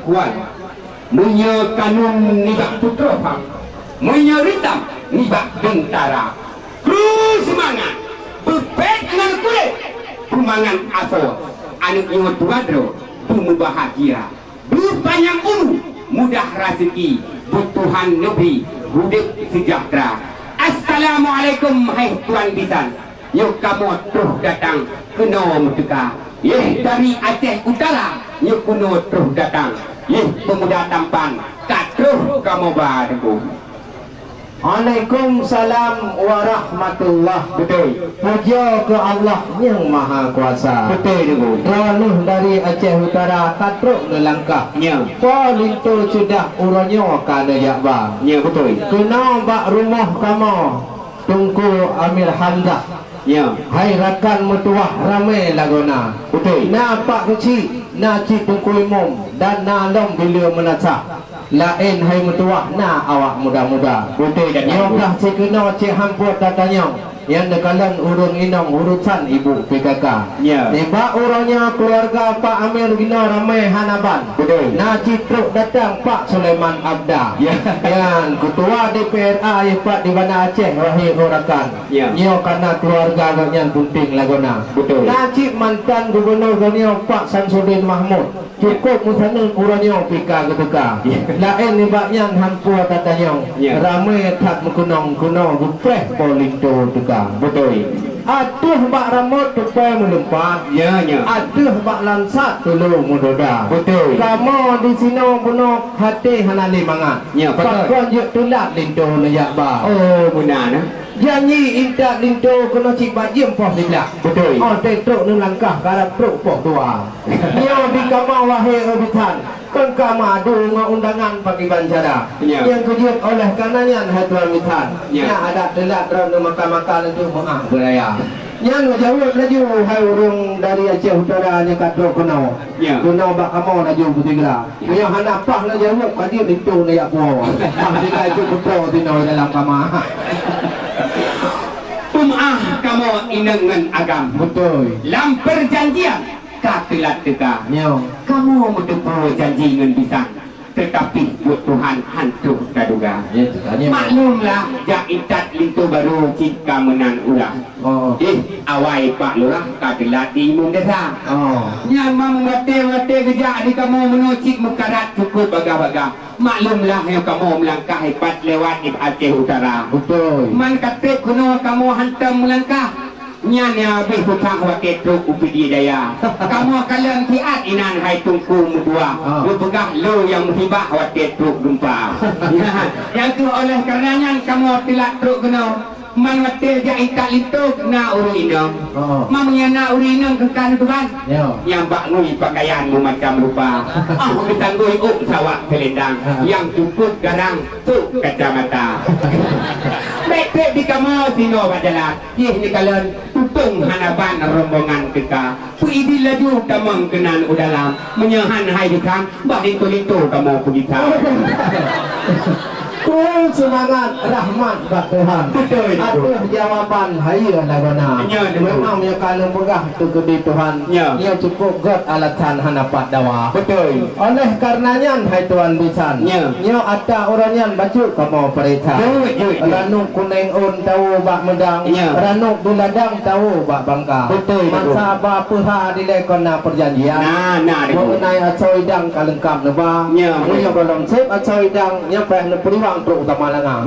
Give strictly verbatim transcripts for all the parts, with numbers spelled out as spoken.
Kuat. Meunyoe kanun nibak putroe phang, meunyoe ritam nibak teuntara. Kru seumangat, beupék ngon kulét, peumangat asoe, aneuk nyoe tuha droe, beumubahgia, beupanyang umu, mudah raseuki, beutuhan neubri udép seujahteura. Assalamualaikum, hai tuan bisan. Nyoe kamoe troh datang keunoe meuteuka. Yeh, dari Aceh Utara nyoe keunoe troh datang. Yeh, peumuda tampan ka troh kamoe ba Teungku. Waalaikumsalam warahmatullah. Beutôi. Puja keu Allah nyang Maha Kuasa. Beutôi, Teungku. Droeneuh dari Aceh Utara ka trok neulangkah. Nya. Po linto ceudah uroe nyoe ka neujak ba. Nya, beutôi. Keunoe bak rumoh kamoe. Teungku Amir Hamzah. Ya. Hai rakan meutuwah ramé lagoena. Beutôi. Na Pak Keuchik, na Cit Teungku Imum, dan na lom bileue meunasah. Laén hai meutuwah na awak muda-muda. Beutôi, dan nyoe kah sikeunoe cit hampôt tatanyong. Nyang neukalon ureuëng inong urusan ibu P K K. Ya. Nibak uroe nyoe keuluwarga Pak Amir ginoe ramé hana ban. Beutôi. Na cit trok datang Pak Sulaiman Abda. Ya. Nyan keutua D P R A ipat di Banda Aceh, wahé rakan. Ya. Nyoe kana keuluwarga gobnyan punténg lagoena. Beutôi. Na cit mantan gubunur geutanyoe Pak Samsudin Mahmud. Cukôp meusaneut uroe nyoe pih ka geuteuka. Ya. Laén nibak nyan hampôt tatanyong. Ya. Ramé that meukeunong keunoe geupreh po linto teuka. Beutôi. Ateueh bak ramot tupai meulumpat. Ya, ya. Ateueh bak lansat teulô meudoda. Beutôi. Kamoe disinoe bunoe haté hana lé mangat. Ya, beutôi. Pakon jeuet teulat linto neujak ba. Oh, meunan, eh. Janji intat linto keunoe cit bak jeuem poh siblaih. Beutôi. Oh, teutrok neulangkah karab trok poh dua. Nyoe di kamoe wahé bisan. Kon ka madu ngon undangan pakriban cara. Ya. Nyang keujeuet oleh karena nyan hai tuan bisan. Ya. Nyan adat teulat droe neumaka-maka laju meuah beuraya. Nyan meujaweueb laju hai ureuëng dari Aceh Utara nyang ka trok keunoe. Ya. Keunoe bak kamoe laju beusigra. Ya. Meunyoe hana paih neujaweueb, ka jeuet linto neujak puwoe. Ah, sika itu putroe sinoe dalam kama. Peumaah kamoe inong ngon agam. Beutôi. Lam peujanjian ka teulat teuka. Nyoe. Kamoe meuteupeue janji ngon bisan, teutapi buet Tuhan hantom taduga. Ya, teuka nyoe. Maklumlah, jak intat linto barô cit ka meunan ulah. Oh. Éh, awai Pak Lurah ka teulat di imum desa. Oh. Nyan meunyoe watée-watée geujak di kamoe meunoe cit meukarat cukôp bagah-bagah. Maklumlah, nyoe kamoe meulangkah ipat lewat di Aceh Utara. Beutôi. Man ka treb keunoe kamoe hantom meulangkah. Nyan nyang habéh susah watée trok u Pidie Jaya. Kamoe kalon siat inan hai Teungku meutuwah. Ah. Geupeugah lo nyang musibah watée trok geumpa. Nyan, nyang kheueh oleh karena nyan kamoe teulat trok keunoe. Man watée jak intat linto na ureuëng inong. Oh. Man meunyoe na ureuëng inong keu ka neutuban. Ya. Nyang bak ngui pakaian meumacam rupa. Ah, meutanggôi ôk sawak seulendang. Ha. Nyang cukôp garang tok kacamata. Bèk treb di kamoe sinoe bak jalan. Yeh neukalon tutong hana ban rombongan teuka. Peuidin laju tamong keunan u dalam. Meunyoe han hai bisan, bah linto-linto kamoe peugisa. Kru seumangat rahmat bak Tuhan. Beutôi, beutôi. Ateueh jawaban hayeue lagoena. Ya, beutôi. Memang meunyoe ka lôn peugah teukeudi Tuhan, ya, nyoe cukôp gét alasan hana pat dawa. Beutôi. Oleh karena nyan, hai tuan bisan, ya, nyoe ata uroe nyan bacut kamoe peuriksa. Jeuet, jeuet, jeuet. Ranub kunéng ôn tawoe bak meudang, ya, ranub di ladang tawoe bak bangka. Beutôi, beutôi. Masa ba peuha dilée kon na peurjanjian. Na, na, beutôi. Mengenai asoe idang ka leungkap neuba. Ya, beutôi. Meunyoe gohlom sép asoe idang, nyan payah neupeuriwang trok u Tamalanga.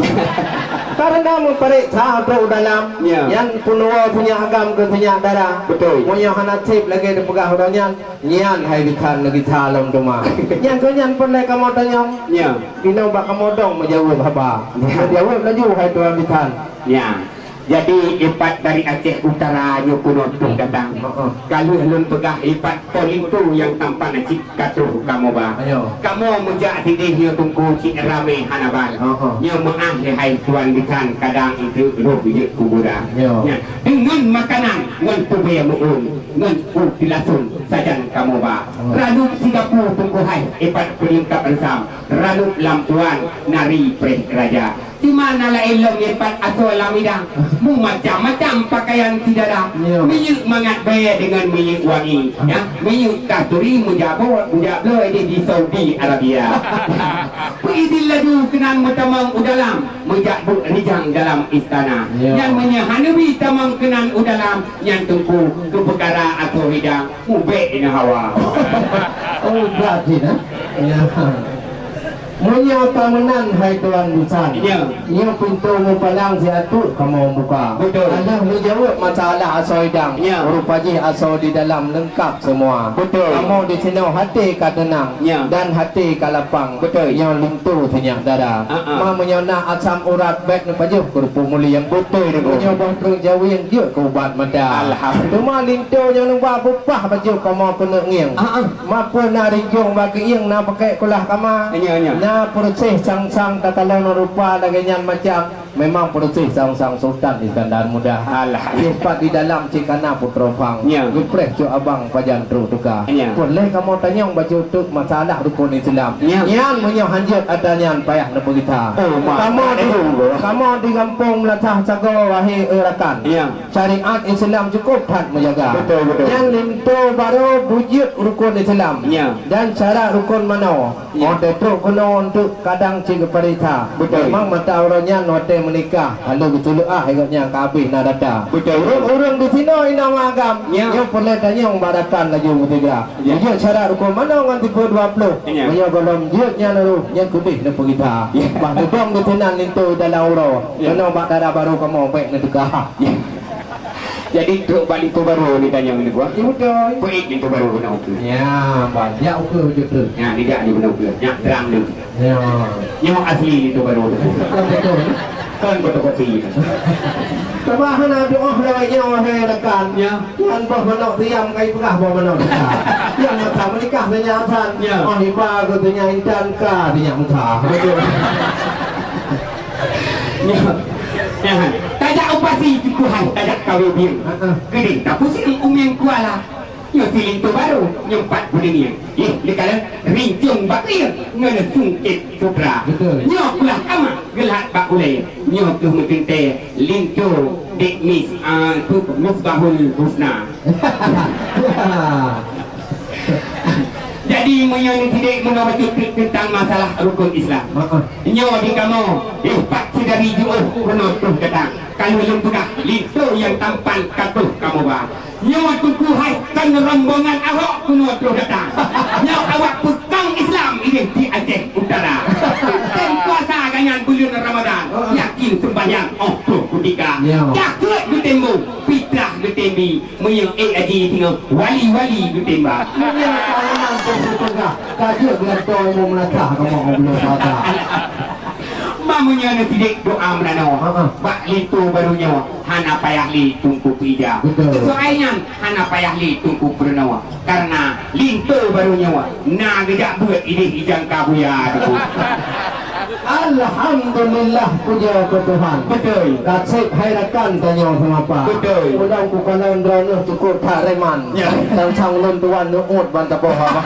Karena meupareksa trok u dalam, ya, nyan peunuwoe sinyak agam keu sinyak dara. Beutôi. Meunyoe hana sép lagée neupeugah uroe nyan, nyan hai bisan neugisa lom teuma. Nyang keu nyan peureulée kamoe tanyong. Ya. Inoe bak kamoe dong meujaweueb haba. Ya. Meujaweueb laju hai tuan bisan. Ya. Jadi, ipat dari Aceh Utara nyoe keunoe troh datang. Heeh. Ka lheueh lôn peugah ipat po linto nyang tampan cit ka troh kamoe ba. Ayo. Kamoe meujak sideh nyoe Teungku cit ramé hana ban. Heeh. Nyoe meuáh hai tuan bisan kadang itu roh jeuet kuburan. Ayo. Nyan, deungon makanan ngon tubée meu'un ngon u tilasong sajan kamoe ba. Oh. Ranub sigapu Teungku hai ipat peulengkap reusam. Ranub lampuan nari preh raja. Di mana laén lom nyan pat asoe lam idang. Meumacam-macam pakaian si dada. Ya. Minyeuk mangat bèe deungon minyeuk wangi. Ya, minyeuk kasturi meujabot, meujak bloe di, di Saudi Arabia. Peuidin laju keunan meutamong u dalam, meujak buet rijang dalam istana. Ya. Nyan meunyoe hana bi tamong keunan u dalam, nyan teungku keu peukara asoe idang. Ubek ina hawa. Oh, berarti nah. Ya. Meunyoe ka meunan hai tuan bisan. Ya. Nyoe pintoe meupalang siat kamoe buka. Betul. Alah meujaweueb masalah asoe idang. Ya. Rupa jih asoe di dalam leungkap semua. Betul. Kamoe di sinoe até ka teunang. Ya. Dan até ka lapang. Betul. Nyoe linto sinyak dara. Ah, ah. Ma meunyoe na asam urat bèk neupajoh keu rupuk mulieng. Betul, betul. Meunyoe boh treuk jawieng jeuet keu ubat mata. Alhamdulillah. Teuma linto nyang neuba beupah baju kamoe keuneuk ngieng. Ah, ah. Ma peue na rijong bak keuieng na pakèk kulah kama. Nya, nya. Na peureuseh sang-sang takalon rupa lagèe nyan macam. Memang peureuseh sang-sang Sultan Iskandar Muda. Alah. Cit pat di dalam cit kana putroe phang. Nya. Geupreh cut abang pajan trok teuka. Nya. Peureulèe kamoe tanyong bacut teuk masalah rukon Islam. Nya. Nyan meunyoe hanjeuet atra nyan payah neupeugita. Oh, ma. Kamoe di, kamoe di gampông Meulasah Sagoe, wahé e rakan. Nya. Syariat Islam cukup that meujaga. Betul, betul. Nyan linto barô beujeuet rukon Islam. Nya. Dan syarat rukon manoe. Ya. Watèe trok keunoe untuk kadang cit geupareksa. Betul. Memang mata uroe nyan watèe meunikah, lalu geuceuleuk ah gobnyan ka habéh na data. Betul. Ureueng-ureueng di sinoe inong agam, ya, nyoe peureulèe tanyong bak rakan laju meusigra. Ya. Jeuet syarat rukon manoe ngon tipe dua ploh. Ya. Meunyoe gohlom jeuet nyan rôh, nyan keudeh neupeugita. Ya. Bah neudong di sinan linto dalam uroe. Ya. Keunoe bak dara barô kamoe bèk neuteuka. Ya. Jadi, trok bak linto barô ni tanyong ni, Gua. Ya, betul. Peuet linto barô keunoe ukeue. Ya, banyak ukeue betul. Ya, tidak di beuna ukeue. Nyak terang dulu. Ya. Nyoe asli linto barô tu. Betul, betul. Kan fotokopi. Coba hana doa lewat nyoe, wahai rakan. Ya. Tuan boh manok siam kai peugah boh manok. Yang masa menikah tanya asan. Ya. Oh, iba tu tanya intan ka, tanya muka. Betul. Nyan. Nyan. Tajak u pasi Teungku hai, tajak kawé bieng. Heeh. Geudeh tapuseng u mieng kuala. Nyoe si linto barô, nyoe pat peudeungieng. Yeh, leukalon rincong bak rieng, ngon sungkét sutra. Betul. Nyoe kulah kama, geulat bak ulèe. Nyoe keuh meuteuntèe linto dek mis, ah, tu Misbahul Husna. Jadi, meunyoe neusidek meunoe bacut teuntang masalah rukon Islam. Heeh. Nyoe di kamoe, eh, pat sidari jiôh keunoe troh datang. Ka lheueh lôn peugah, linto nyang tampan ka troh kamoe ba. Nyoe Teungku hai kon rombongan Ahok keunoe troh datang. Nyoe awak peukong Islam idéh di Aceh Utara. Tem puasa ganyan buleuen Ramadan, yakin seumbahyang 'oh troh kutika. Ya. Jakeuet geutem bu, fitrah geutem bi. Meunyoe ék haji singoh wali-wali geutem ba. Meunyoe ka meunan teupeugah, ka jeuet geulantoe ilmu meunasah kamoe ngon buleuen puasa. Ma meunyoe neusidek doa meuranoe, ha, ha, bak linto barô nyoe hana payah lé Teungku peuija. Betul. Sisuai nyan hana payah lé Teungku peurunoe. Karena linto barô nyoe na geujak beuet idéh ijang ka buya tu. Alhamdulillah, puja keu Tuhan. Betul. Ka sép hai rakan tanyoe seumapa. Betul. Ulôn kukalon droeneuh cukôp that reman. Ya. Sang-sang ulôn tuan neuôt ban tapoh haba.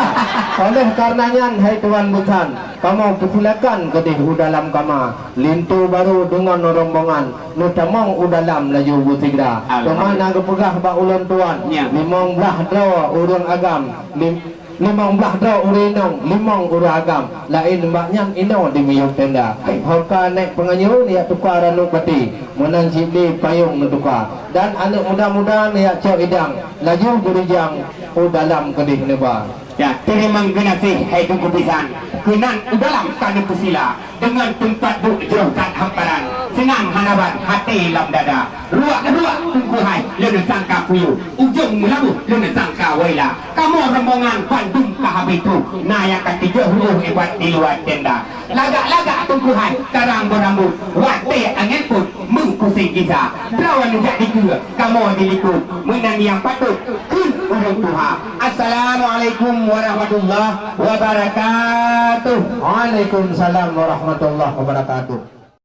Oleh karena nyan, hai tuan bisan, kamoe peusilakan keudeh u dalam kama. Linto barô deungon rombongan neutamong u dalam laju beusigra. Alhamdulillah. Teuma na geupeugah bak ulôn tuan, ya, limong blaih droe ureueng agam, lim-, limong blaih droe ureueng inong, limong ureueng agam, laén bak nyan inoe di miyueb tenda. Ho ka nèk peungayô neujak tuka ranub bati, meunan cit lé payong neutuka, dan aneuk muda-muda neujak cok idang, laju beurijang u dalam keudeh neuba. Ya, teurimong geunaséh hai Teungku bisan, keunan u dalam ka neupeusila. Deungon teumpat buet jroh that hamparan, seunang hana ban até lam dada. Ruak-ruak Teungku hai lôn sangka kuyue, ujong meulaboh lôn sangka waila. Kamoe rombongan bandum ka habéh troh, na nyang ka tijôh reuôh ibat di luwa tenda. Lagak-lagak Teungku hai karang beurambôt, watèe angèn pôt meukuseng gisa. Droeneuh jak dikeue, kamoe dilikôt, meunan nyang patôt kheun ureueng tuha. Assalamualaikum warahmatullahi wabarakatuh. Waalaikumsalam warahmatullahi wabarakatuh.